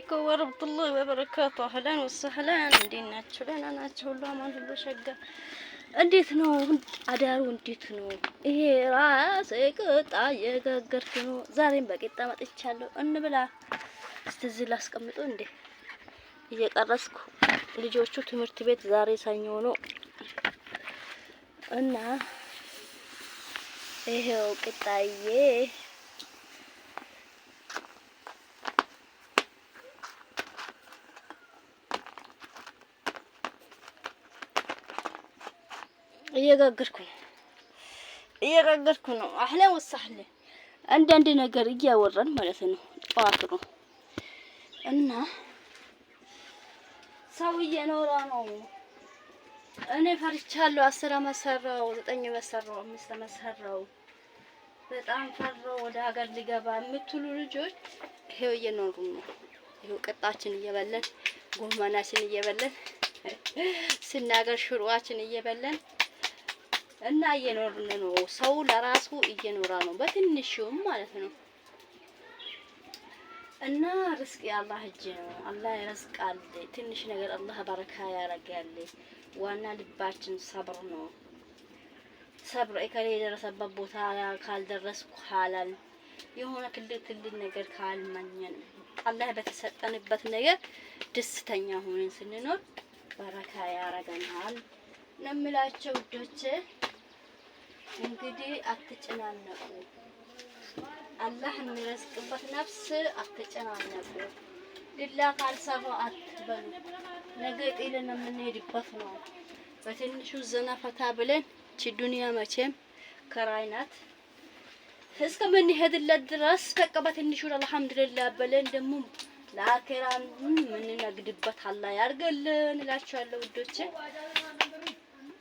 عليكم ورحمة الله وبركاته። أهلا وسهلا። እንዴት ናችሁ? ደህና ናችሁ? ሁሉ አማን፣ ሁሉ ሸጋ። እንዴት ነው አዳሩ? እንዴት ነው? ይሄ ራሴ ቅጣ እየጋገርኩ ነው። ዛሬም በቂጣ መጥቻለሁ። እንብላ። እስቲ እዚህ ላስቀምጦ እንዴ እየቀረስኩ። ልጆቹ ትምህርት ቤት ዛሬ ሰኞ ነው እና ይሄው ቅጣዬ እየጋገርኩ ነው እየጋገርኩ ነው። أهلا وسهلا። አንዳንድ ነገር እያወራን ማለት ነው። ጠዋት ነው እና ሰው እየኖረ ነው። እኔ ፈርቻለሁ። 10 አመት ሰራው፣ 9 አመት ሰራው፣ 5 አመት ሰራው። በጣም ፈራው ወደ ሀገር ሊገባ የምትሉ ልጆች ይሄው እየኖሩ ነው። ይሄው ቅጣችን እየበለን፣ ጎመናችን እየበለን፣ ስናገር ሽሮአችን እየበለን እና እየኖርን ነው። ሰው ለራሱ እየኖራ ነው በትንሹም ማለት ነው። እና ርስቅ የአላህ እጅ ነው። አላህ ይረዝቃል። ትንሽ ነገር አላህ በረካ ያደርጋል። ዋና ልባችን ሰብር ነው። ሰብር እከሌ የደረሰበት ቦታ ካልደረስኩ ሀላል የሆነ ትልቅ ትልቅ ነገር ካልመኘን አላህ በተሰጠንበት ነገር ደስተኛ ሆነን ስንኖር በረካ ያረገናል ነው የምላቸው ውዶቼ። እንግዲህ አትጨናነቁ። አላህ የሚረዝቅበት ነፍስ አትጨናነቁ። ሌላ ካልሰራው አትበሉ። ነገ ጥለን የምንሄድበት ነው። በትንሹ ዘና ፈታ ብለን ቺ ዱንያ መቼም ከራይ ናት። እስከምንሄድለት ድረስ በቃ በትንሹ አልሐምዱሊላህ ብለን ደግሞ ለአኼራ የምንነግድበት አላህ ያርግልን እላችኋለሁ ውዶቼ።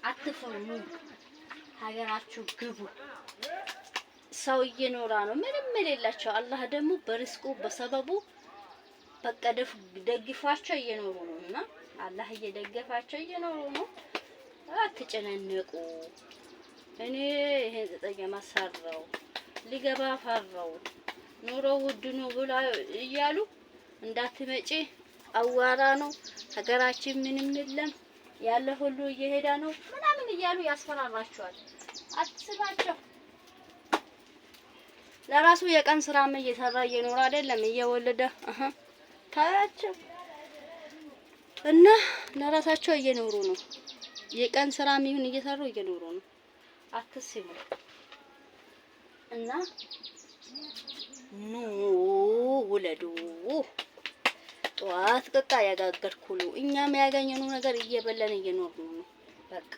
አትፈሩ፣ ሀገራችሁ ግቡ። ሰው እየኖራ ነው፣ ምንም የሌላቸው። አላህ ደግሞ በርስቁ በሰበቡ በቃ ደግፏቸው እየኖሩ ነው እና አላህ እየደገፋቸው እየኖሩ ነው። አትጨናነቁ። እኔ ይሄን 9 አመት ሰራው ሊገባ ፈራው ኑሮ ውድ ነው ብላ እያሉ እንዳትመጪ፣ አዋራ ነው ሀገራችን፣ ምንም የለም፣ ያለ ሁሉ እየሄደ ነው ምናምን እያሉ ያስፈራራቸዋል። አትስማቸው። ለራሱ የቀን ስራም እየሰራ እየኖረ አይደለም እየወለደ ታያቸው እና ለራሳቸው እየኖሩ ነው። የቀን ስራም ይሁን እየሰሩ እየኖሩ ነው። አትስሙ እና ኑ ውለዱ። ጠዋት ቅጣ ያጋገርኩ ነው። እኛም ያገኘነው ነገር እየበላን እየኖርን ነው። በቃ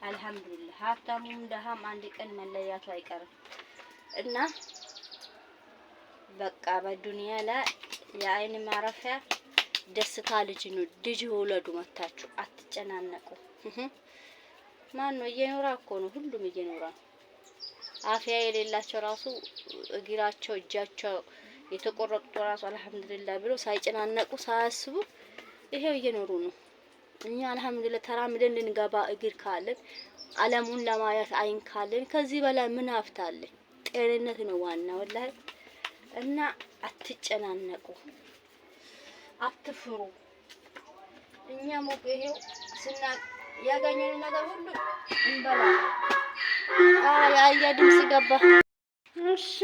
አልሐምዱሊላህ። ሀብታሙም ደሃም አንድ ቀን መለያቱ አይቀርም እና በቃ በዱንያ ላይ የአይን ማረፊያ ደስታ ልጅ ነው። ልጅ ውለዱ፣ መታችሁ አትጨናነቁ። ማን ነው እየኖራ እኮ ነው፣ ሁሉም እየኖራ ነው። አፍያ የሌላቸው ራሱ እግራቸው እጃቸው የተቆረጡ ራሱ አልሐምዱሊላህ ብሎ ሳይጨናነቁ ሳያስቡ ይሄው እየኖሩ ነው። እኛ አልሐምዱሊላህ ተራምደን ልንገባ እግር ካለን፣ ዓለሙን ለማየት አይን ካለን ከዚህ በላይ ምን ሀብት አለ? ጤንነት ነው ዋና ወላሂ። እና አትጨናነቁ፣ አትፍሩ። እኛ ሞቅ ይሄው ስና ያገኘነው ነገር ሁሉ እንበላለን። የአያ ድምጽ ገባ። እሺ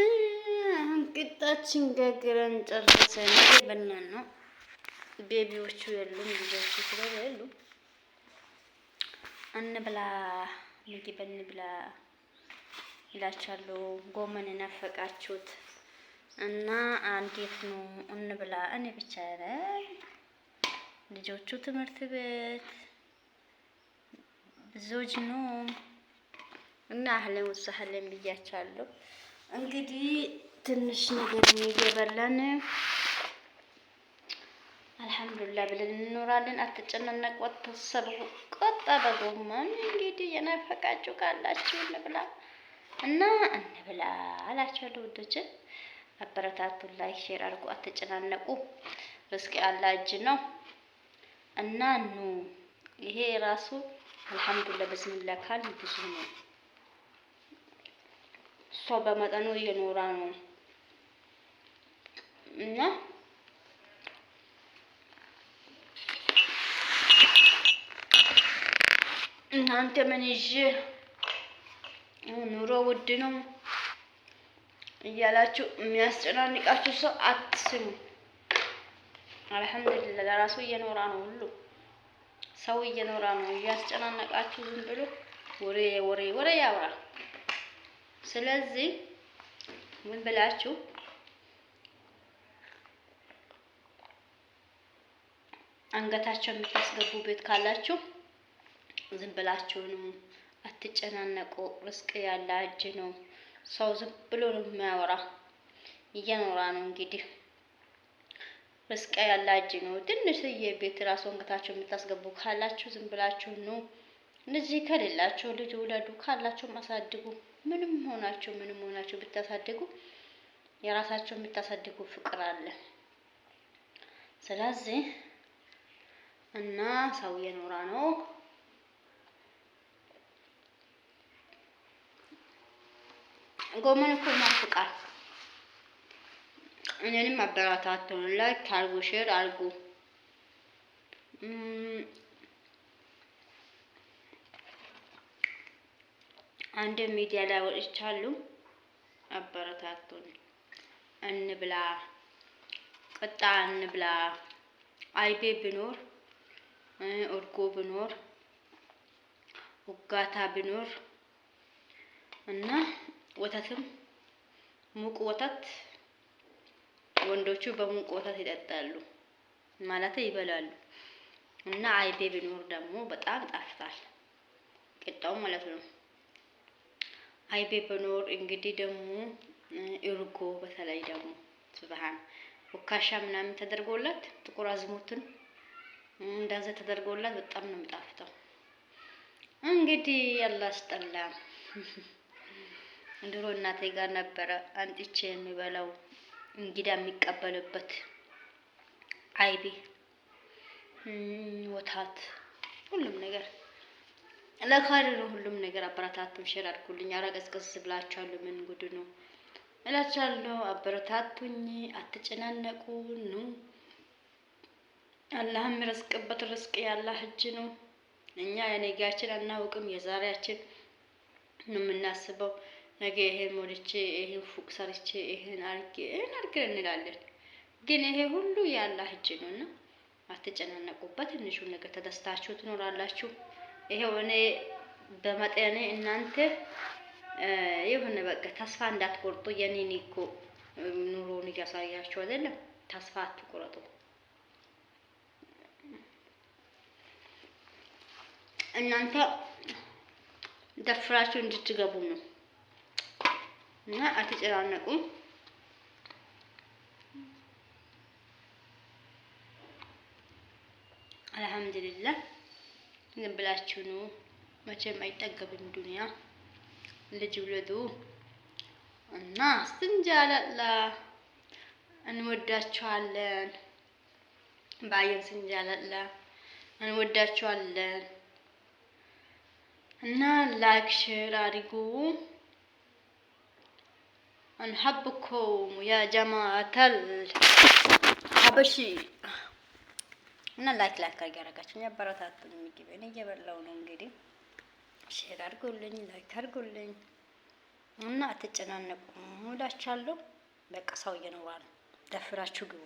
አሁን ቅጣችን ጋግረን ጨርሰን እየበላን ነው። Baby ዎቹ የሉም፣ ልጆቹ ስለሌሉ እንብላ፣ ምግብ እንብላ ይላችኋለሁ። ጎመን የናፈቃችሁት እና እንዴት ነው? እንብላ። እኔ ብቻ ነኝ፣ ልጆቹ ትምህርት ቤት ብዙዎች ነው እና أهلا وسهلا ብያቸዋለሁ። እንግዲህ ትንሽ ነገር እየበላን አልሐምዱሊላህ ብለን እንኖራለን። አትጨናነቁ፣ አታሰቡ። ቆጣ በጎመን እንግዲህ የናፈቃችሁ ካላችሁ እንብላ እና እንብላ አላችኋለሁ ውዶች። አበረታቱ፣ like share አድርጉ። አትጨናነቁ። ርስቅ ያለ እጅ ነው እና ኑ ይሄ ራሱ አልሐምዱሊላህ ብስሚላህ ካል ብዙ ነው። እሷ በመጠኑ እየኖራ ነው እና እናንተ ምን ይዤ ኑሮ ውድ ነው እያላችሁ የሚያስጨናንቃችሁ ሰው አትስሙ። አልሐምዱሊላህ ለራሱ እየኖራ ነው፣ ሁሉ ሰው እየኖራ ነው። እያስጨናነቃችሁ ዝም ብሎ ወሬ ወሬ ወሬ ያውራ። ስለዚህ ምን ብላችሁ አንገታቸው የምታስገቡ ቤት ካላችሁ ዝም ብላችሁ ነው፣ አትጨናነቁ። ርስቅ ያለ እጅ ነው። ሰው ዝም ብሎ ነው የሚያወራ፣ እየኖራ ነው እንግዲህ ርስቅ ያለ እጅ ነው። ትንሽዬ ቤት ራሱ አንገታቸው የምታስገቡ ካላችሁ ዝም ብላችሁ ነው። ልጅ ከሌላችሁ ልጅ ውለዱ፣ ካላችሁ አሳድጉ። ምንም ሆናችሁ ምንም ሆናችሁ ብታሳድጉ የራሳችሁ የምታሳድጉ ፍቅር አለ። ስለዚህ እና ሰው እየኖራ ነው። ጎመን እኮ ይናፍቃል። እኔንም አበረታቱን። Like አርጉ፣ share አርጉ። አንድ ሚዲያ ላይ ወጥቻለሁ። አበረታቱን። እንብላ፣ ቅጣ እንብላ። አይቤ ብኖር እርጎ ብኖር ውጋታ ብኖር እና ወተትም ሙቅ ወተት ወንዶቹ በሙቅ ወተት ይጠጣሉ ማለት ይበላሉ። እና አይቤ ቢኖር ደግሞ በጣም ጣፍጣል ቅጣው ማለት ነው። አይቤ ቢኖር እንግዲህ ደግሞ እርጎ በተለይ ደግሞ ስብሃን ውካሻ ምናምን ተደርጎላት ጥቁር አዝሙትን እንደዛ ተደርጎላት በጣም ነው የሚጣፍጠው። እንግዲህ ያላስጠላ ድሮ እናቴ ጋር ነበረ አንጥቼ የሚበላው እንግዳ የሚቀበልበት አይቤ፣ ወታት፣ ሁሉም ነገር ለካሪ ነው። ሁሉም ነገር አበረታቱን፣ share አድርጉልኝ። ኧረ ቀዝቀዝ ብላችኋለሁ። ምን ጉድ ነው እላችኋለሁ። አበረታቱኝ፣ አትጨናነቁ። ኑ አላህ የሚረዝቅበት ርዝቅ ያላህ እጅ ነው። እኛ የነጋችን አናውቅም፣ የዛሬያችን ነው የምናስበው። ነገ ይሄን ሞልቼ ይሄን ፎቅ ሰርቼ ይሄን አርጌ ይሄን አርጌ እንላለን። ግን ይሄ ሁሉ የአላህ እጅ ነውና አትጨናነቁበት። ትንሹን ነገር ተደስታችሁ ትኖራላችሁ። ይሄው እኔ በመጠኔ እናንተ የሆነ በቃ ተስፋ እንዳትቆርጡ። የኔን እኮ ኑሮውን እያሳያችሁ አይደለም። ተስፋ አትቆረጡ። እናንተ ደፍራችሁ እንድትገቡ ነው እና አትጨናነቁ። አልሐምዱሊላህ ዝም ብላችሁ ነው። መቼም አይጠገብም ዱንያ። ልጅ ውለዱ እና ስንጃላላ እንወዳችኋለን። ባየን ስንጃላላ እንወዳችኋለን እና like share አድርጉ። እንሐብኩም ያ ጀማዓተል ሀበሺ እና like like እያደረጋችሁ አበረታቱኝ። ምግቤን እየበላሁ ነው እንግዲህ share አድርጉልኝ፣ like አድርጉልኝ እና አትጨናነቁ እላችኋለሁ። በቃ ሰው እየኖራ ነው። ደፍራችሁ ግቡ።